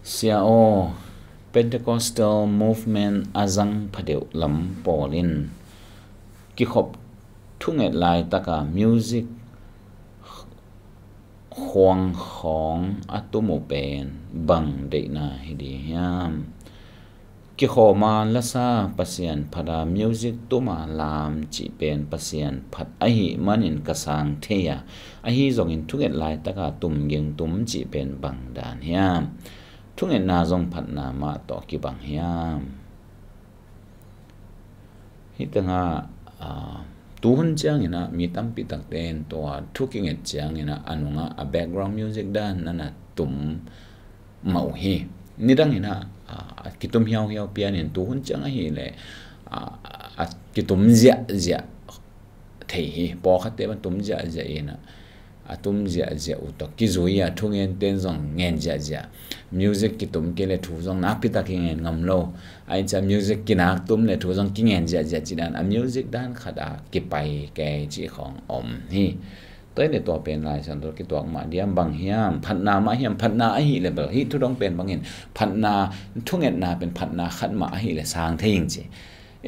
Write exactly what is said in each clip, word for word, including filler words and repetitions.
Sia aw, Pentecostal movement a zang phadeuh lam pawl in kikhop thunget laitaka music khuang khawng a tum uh pen bang deihna hi ding hiam? Kikhawma lasa Pasian phata music tuma lam cih pen Pasian phat ahi manin ka sang thei a, ahi zongin thunget laitaka tum ging tum cih pen bang dan hiam? Thungetna zong phatna mah tawh kibang hiam? Hih tengah, aa, tuhun ciangin ah mi tampi takte in tua thu kinget ciangin ah a nungah a background music dan nana tum mah uh hi. Nidangin ah, aa, kitum hiauhiau pianin tuhun ciang ahileh, aa, a kitum ziahziah thei hi. Pawlkhatte pan tum ziahziah in ah, a tum ziahziah uh tawh kizui a thungente in zong ngen ziahziah. Music kitum kei le thu zong nakpitak kingen ngam lo. Ahi ciang music kinak tum le thu zong kingen ziahziah cih dan a music dan khat a kipai kei cih khawng om hi. Tua hi le tua pen Lai Siangtho kituak mah diam bang hiam? Phatna mah hiam? Phatna ahih le bel hih thudong pen bangin phatna, thungetna pen phatna khat mah ahih le sang thei ing ci.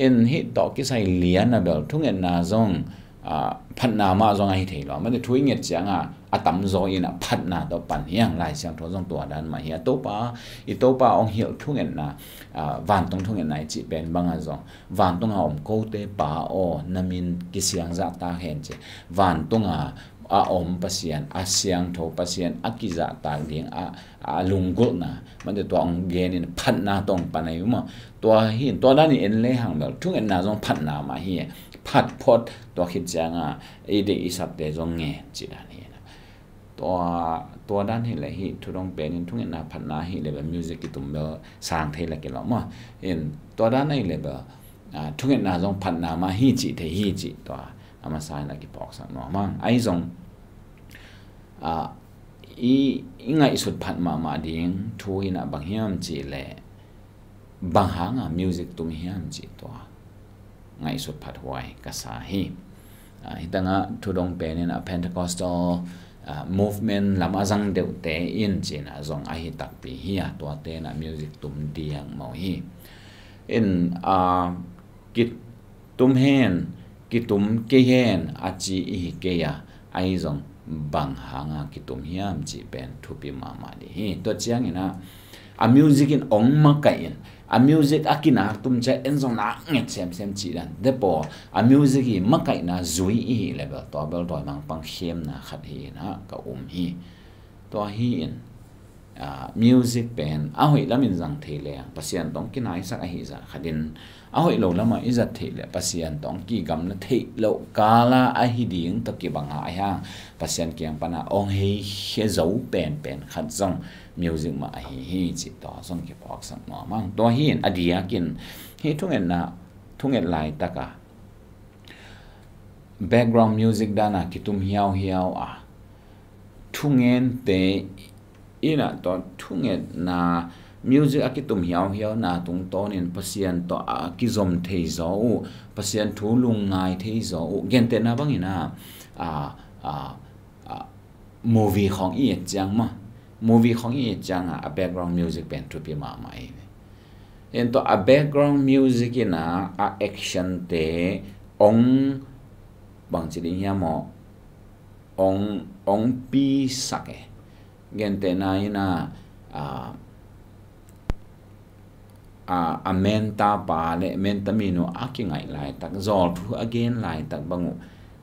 In hih tawh kisai lian a bel thungetna zong, aa, phatna mah zong ahi thei lo. Mate thu i nget cianga a tamzaw in a phatna tawh pan hiang Lai Siangtho zong tua dan mah hi a. Topa, i Topa hong hilh thungetna, aa, vantung thungetna i cih pen banga zong vantunga om kote Pa aw, na min kisiangzah tak hen ci. Vantunga a om Pasian, a siangtho Pasian a kizahtak ding a, a lunggulhna, mate tua hong genin phatna tawh hong pan ahi uh maw. Tua hi in, tua danin en lehang bel thungetna zong phatna mah hi. Phat phot tua khit cianga i deih i sapte zong ngen cih dan hi. Tua, tua dan hi le hih thudong penin thungetna phatna hi le bel music kitum bel sang thei le kilawm maw. In tua dan ahi le bel, aa, thungetna zong phatna mah hi cih thei hi cih tua a masa in a kiphawksak nuam hang. Ahi zong, aa, i, i ngaihsut phat mahmah ding thu in a bang hiam cih le bang hanga music tum hiam cih tua ngaihsut phat huai ka sa hi. Aa, hih tengah thudong penin a Pentecostal, aa, movement lam a zang deuhte in cih in a zong ahi takpi hi a, tuate in a music tum diak mawk hi. In, aa, kitum hen, kitum kei hen a ci i hi kei a, ahi zong bang hanga kitum hiam cih pen thupi mahmah ding hi. Tua ciangin a, a music in hong makaih in, a music a kinak tum ciang en zong nak nget semsem cih dan. Depaw, a music i makaihna zui i hi le bel tua bel dawimangpang khemna khat hi in a ka um hi. Tua hi in, aa, music pen a hoih lamin zang thei leng Pasian tawh kinaisak ahi zah khatin, a hoih lo lamah i zat theih le Pasian tawh kigamla theih loh kala ahi ding tawh kibanga ahi hang Pasian kiang pana hong heikhia zo penpen khat zong music mah ahi hi cih tua zong kiphawksak nuam hang. Tua hi in a diakin hih thungetna, thunget laitaka background music dana kitum hiauhiau a thungente in a tua thungetna music a kitum hiauhiauna tungtawnin Pasian tawh a kizom thei zaw uh, Pasian thu lungngai thei zaw uh. Gentehna bangin a, a, a, a, movie khawng i et ciang maw, movie khawng i et cianga a background music pen thupi mahmah hi. En tawh a background music in a, a action te hong bangci ding hiam maw, hong, hong pisak e. Gentehna in a, a, a, a menta pa le menta minu a kingaih laitak, zawlthu a gen laitak bang uh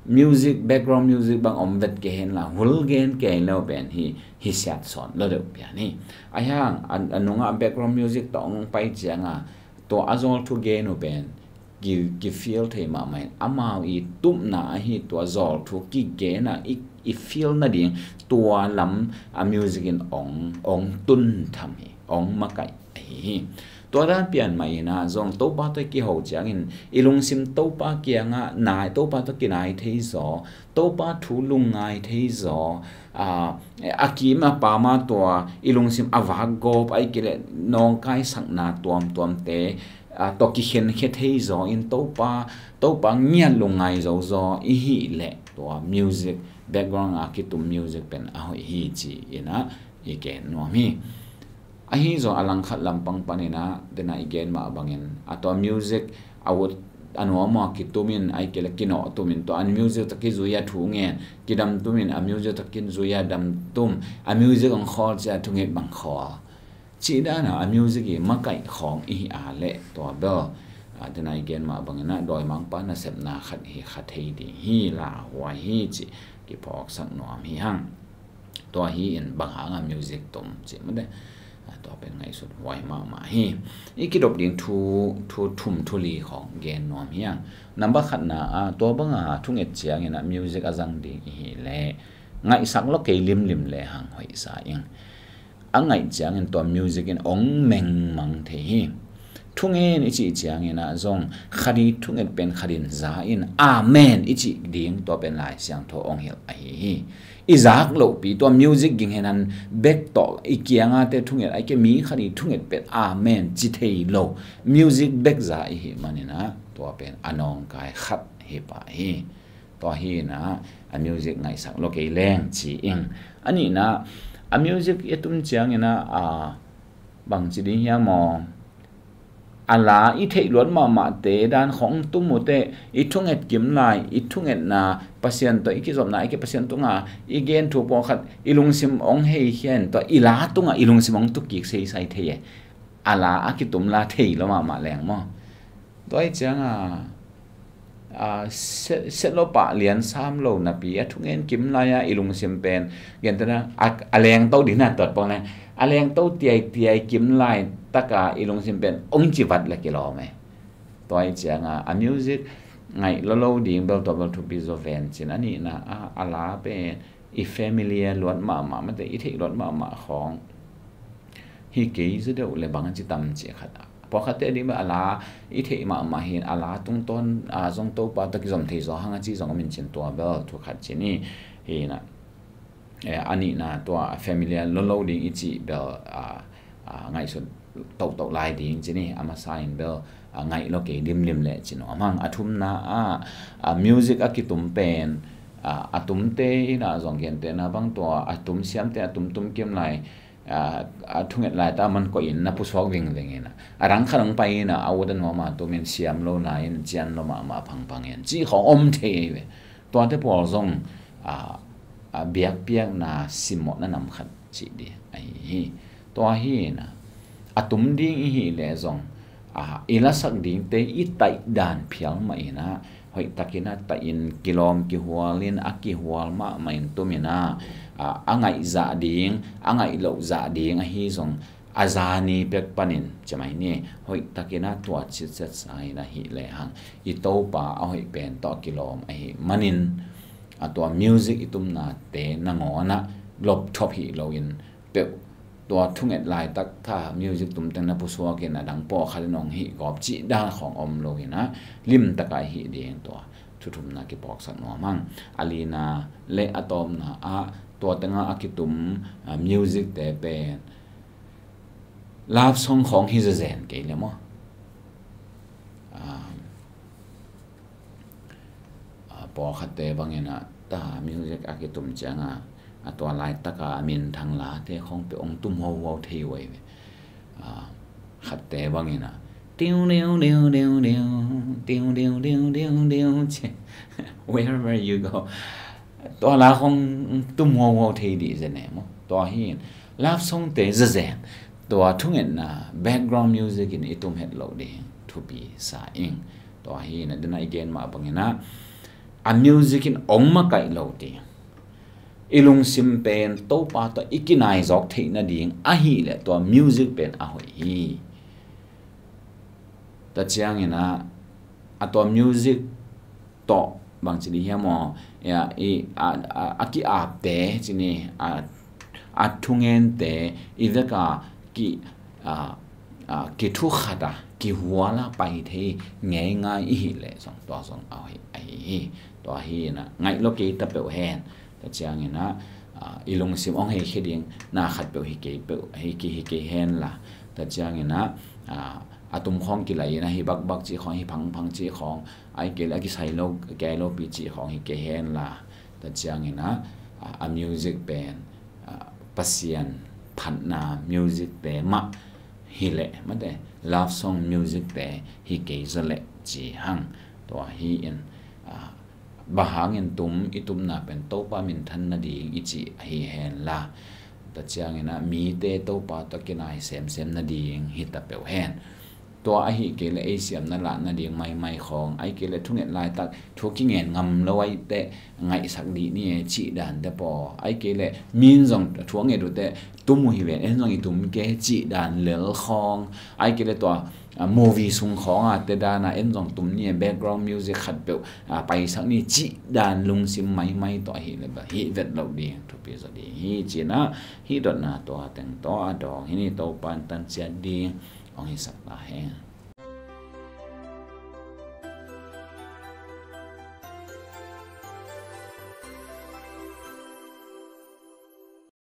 music, background music bang om vet kei henla, hul gen kei lo pen hi, hi siat sawn lo deuh pian hi. Ahi hang a, a nungah background music tawh hong pai cianga tua a zawlthu gen uh pen ki, ki feel thei mahmah in, amau i tupna ahi tua zawlthu kigen a i, i feel nading tua lam a music in hong, hong tun tham hi, hong makaih ahi hi. Tua dan pian mah in a zong Topa tawh i kiho ciangin i lungsim Topa kiangah nai, Topa tawh kinai thei zaw, Topa thu lungngai thei zaw, a, a kim a pam a tua i lungsim a vak gawp ahih kei leh nawngkaisakna tuamtuamte, a, tawh kikhenkhia thei zaw in Topa, Topa ngiat lungngai zo zaw i hih leh tua music, background a kitum music pen a hoih hi ci in a i gen nuam hi. Ahi zong a langkhat lampang panin ah, dena i gen mah bangin, a tua music a ut a nuam a kitumin, ai kei le kinawh tumin, tua an music tawh kizui a thu ngen, kidam tumin, a music tawh kizui a dam tum, a music ang khawl cia thunget bang khawl. Cih dana a music i makaih khawng i hi a leh tua bel, a, dena i gen mah bangin ah, dawimangpa nasepna khat hi kha thei ding hi, lauhuai hi cih kiphawksak nuam hi hang. Tua hi in bang hanga music tum cih mate, a, tua pen ngaihsut huai mahmah hi. I kidop ding thu, thu thum thu li khawng gen nuam hi hang. Number khatna ah, tua banga thunget ciangin ah music a zang ding i hi leh, ngaihsak lo kei limlim le hang hoihsa ing. A ngaih ciangin tua music in ong mengmang thei hi. Thungen i cih ciangin ah zong khat i thunget pen khat in za in amen i cih ding, tua pen Lai Siangtho ong hilh ahi hi. I zak lohpi tua music ging henan bek tawh i kianga te thunget ai kei mi khat i thunget pen amen ci thei lo. Music bek za i hi manin ah tua pen a nawngkai khat hi pah hi. Tua hi in ah, a music ngaihsak lo kei leng ci ing. A nihna, a music i tum ciangin ah, a, bang ci ding hiam aw? A la i theih luat mahmahte dan khawng tum uh teh, i thunget kim lai, i thungetna Pasian tawh i kizopna, i kei Pasian tunga i gen thu pawlkhat i lungsim ong hei hian tua i la tunga i lungsim ong tukik seisai thei e. A la a kitum la thei lo mahmah leng maw? Tua i cianga, a, se-, set lo pah lian sam lo napi a thungen kim lai-a i lungsim pen, gentena, a, a lengto dina tuat pong le, a lengto tiaitiai kim lai taka i lungsim pen ong civat le kilawm e. Tua i cianga, a music ngaih lo lo ding bel tua bel thupi zaw ven cin a nihna, a, a la pen i familiar luat mahmah, mate i theih luat mahmah khawng hi kei zaw deuh le bang a ci tam ci khat. Pawlkhatte ding bel a la i theih mahmah hin a la tungtawn a zong Topa tawh kizom thei zaw hang a ci zong a min cin tua bel thu khat ci ni. Hi na, eh, a nihna tua familiar lo lo ding i cih bel, a, a, ngaihsut tohtoh lai ding ci ni. A masa in bel, a, ngaih lo kei limlim le ci nuam hang. A thumna ah, a, music a kitum pen, a, a tumte in ah zong gentena bang tua a tum siamte a tum tum kim lai, a, a thunget laita man koihin na pusuak vingveng in ah, a dang khat hong pai in ah, a ut a nuam a tumin siam lo lai in cian lo mahmah phangphang in ci khawng om thei ve. Tuate pawl zong, a, a biakpiakna simawhna nam khat cih ding ahi hi. Tua hi in ah, a tum ding i hih leh zong, a, i lasak dingte i taih dan phial mah in ah, hoihtakin a taihin kilawm kihualin a kihual mahmah in tumin ah, a, a ngaih zah ding, a ngaih loh zah ding ahi zong a zani pek panin ci mai ni, hoihtakin a tua citset sa in a hih lehang i Topa a hoih pen tawh a kilawm ahih manin a tua music i tumnate nangawn ah lopthop hih loin peuh tua thunget laitak kha music tumteng na pusuakin a dang pawlkhat in hong hih gawp cih dan khawng om loin ah limtaka i hih ding tua thu thumna kipawksak nuam hang. A lina le a tawpna ah tua tenga a kitum, a, music te pen love song khawng hi zezen kei le maw? A, a, pawlkhatte bangin ah ta music a kitum cianga a tua laitaka a minthang late khawng peuh hong tum huauhuau thei uh ahi ve. A, khatte bangin ah tiu diu diu diu diu, tiu diu diu diu diu ci. Wherever you go, tua la khawng tum huauhuau thei dih zen e maw? Tua hi in love song te zezen tua thungetna background music in i tum het loh ding thupi sa ing. Tua hi in a dena i gen mah bangin ah a music in ong makaih lo ding, i lungsim pen Topa tawh i kinai zawk theih nading ahih leh tua music pen a hoih hi. Tua ciangin ah a tua music tawh bang ci dih hiam aw? Ya, i, a, a, a ki-apte ci ni, a, a thungente i veka ki, a, a, kithukhat a kihual a pai thei ngeingai i hih leh zong tua zong a hoih ahi hi. Tua hi in ah ngaih lo kei ta peuh hen. Tua ciangin ah, a, i lungsim hong heikhia ding na khat peuh hi kei peuh, hi kei, hi kei hen la. Tua ciangin ah, a, a tum khawng kilai in ah hi bakbak cih khawng, hi phangphang cih khawng, ai kei le a kisai lo, kei lopi cih khawng hi kei hen la. Tua ciangin ah, a, a music pen, a, Pasian phatna music te mah hi leh, mate, love song music te hi kei zaw leh ci hang. Tua hi in, a, bang hangin tum, i tumna pen Topa minthan nading i cih ahi hen la, tua ciangin ah mite Topa tawh kinai semsem nading hi ta peuh hen. Tua ahi kei leh ei siamna lah nading maimai khawng, ahi kei leh thunget laitak thu a kingen ngam lo ahi teh ngaihsak dih ni e cih dan te paw, ahi kei leh min zong thu a nget uh teh tum uh hi ven, en zong i tum kei cih dan lel khawng, ahi kei leh tua, a, movie sung khawng a te dan a en zong tum ni e, background music khat peuh, a, paisak ni cih dan lungsim maimai tawh ahi leh bel hih vet loh ding thupi zaw ding hi ci-in ah, hih dotna tua teng tawh a dawng hi ni. Topa in tan ciat ding hong hisak ta hen.